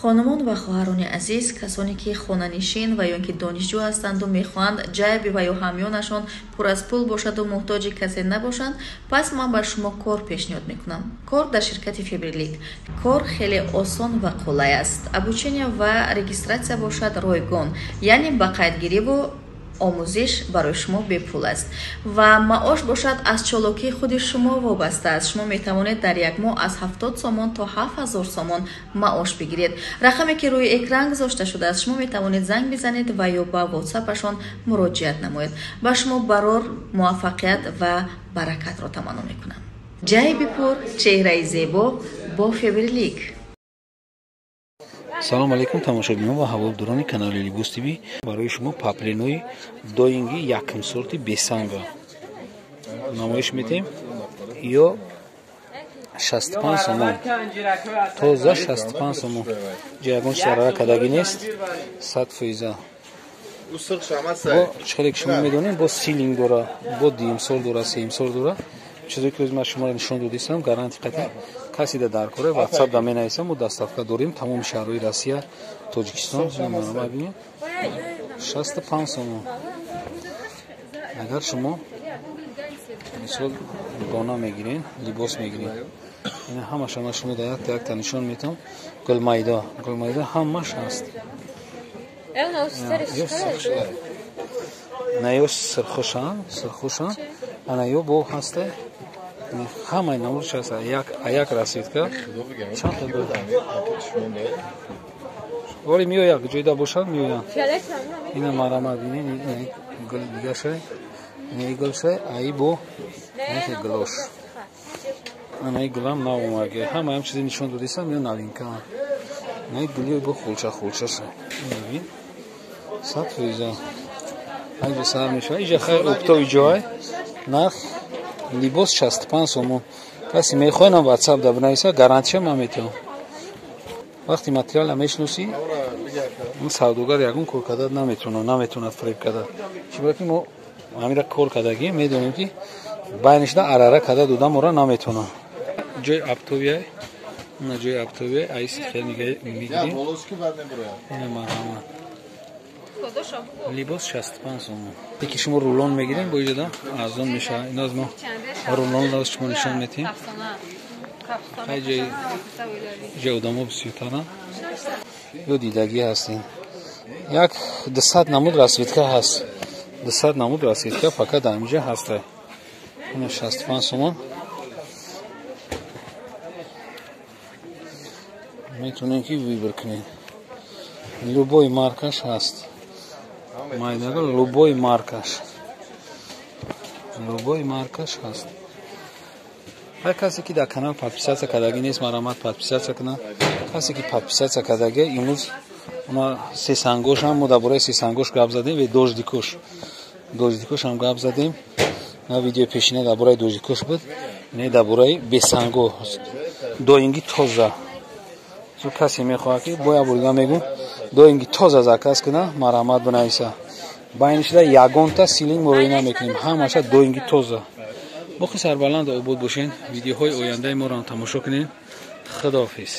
Хонумон ва хоҳарони азиз, касоне ки хонанишин ва ё ки донишҷӯ ҳастанду мехоҳанд ҷайби ва ё ҳамёнашон пур аз пул бошаду муҳтоҷи касе набошанд, пас ман ба шумо кор пешниҳод мекунам. Кор дар ширкати Фаберлик. Кор хеле осон ва қулай аст. Обучение ва регистрация бошад ройгон, яъне ба қайдгириву омӯзиш барои шумо бепул аст ва маош бошад аз чолокии худи шумо вобаста аст. Шумо метавонед дар як моҳ аз 70 сомон то 7000 сомон маош бигиред. Рақаме ки рӯи экран гузошта шудааст, шумо метавонед занг бизанед ва ё ба ватсапашон муроҷиат намоед. Ба шумо барор, муваффақият ва баракатро таманно мекунам. Ҷайби пур, чеҳраи зебо бо Фаберлик. Салом алейкум, тамошобинон ва ҳаводорони канали Либос ТВ. Барои шумо паплинои доинги якм сорти бесанга намоиш метем. Ё 65 сомон, тоза 65 сомон. Ҷа ягон зарара кардагӣ нест, 100%. Бо чӣ ки шумо медонем, бо силинг дора, бо дуюмсол дора, сеюмсол дора. Чизое ки ман шуморо нишон додистам, гаранти қатъи. Касе да дар кора WhatsApp да менависам, мо доставка дорем тамоми шаҳрҳои Россия, Тоҷикистон. Бибинед, 65 сомон. Агар шумо мисол дона мегирен, либос мегирен, ина ҳамаша ман шумо да якта якта нишон метам. Гулмайда, гулмайда ҳамаш ҳаст. На ё сирхӯша, сирхӯша, ана ё бо ҳаста. Ҳамаи намудш ҳаст. Як расидка чанд та буд? Вале меояд, ҷойда бошад меояд. Ина марамат бинед, гул дигашай, ина гулшай, аи бо ина гулош. Ана и гулам нав омаги. Ҳамаам чизе нишон додисам, ё новинка. Ина гули бо хулча хулчаша. Ина бин. 100%. Айҷа сар мешавад. Иҷа хайр оптови ҷой. Нарх либос 65 сомон. Касе мехоҳад WhatsApp да бинависа, гарантия ман метавонам. Вақти материалро мешиносӣ, он савдогар ягон кор карда наметавонад, наметавонад фиреб карда. Чӣ ки мо ҳамира кор кардагӣ, медонем ки байнишда арара карда дода моро наметавонад. Ҷои оптовия, на ҷои оптовия, айси хел мегирем. Ина марҳамат. Либос 65 сомон. Яке шумо рулон мегирем, бо иҷода арзон мешавад. Ино аз мо рулон лаз шумо нишон метем. Хай ҷои одамо бисёртаранд. Ё дидагӣ ҳастем. Як 200 намуд расветка ҳаст. 200 намуд расветка фақат дар инҷа ҳаст. Ина 65 сомон. Метавонем ки выбор кунем. Любой маркаш ҳаст. Майдага любой маркаш. Любой маркаш ҳаст. Ҳар касе ки дар канал подписаться кардагӣ нест, марҳамат подписаться кунад. Касе ки подписаться кардагӣ, имрӯз ма сесангош ҳам мо дар бораи сесангош гап задем ва дождикош. Дождикош ҳам гап задем. На видеои пешина дар бораи дождикош буд, не дар бораи бесанго. Доинги тоза. Зу касе мехоҳад ки бо як бор дига мегӯм, доинги тоза заказ кунад, марҳамат бинависа. Байнишда ягонта силинг муроӣ намекунем, ҳамаша доинги тоза. Боқи сарбаланд обод бошен, видеоҳои ояндаи моро ҳам тамошо кунед. Худоҳофиз.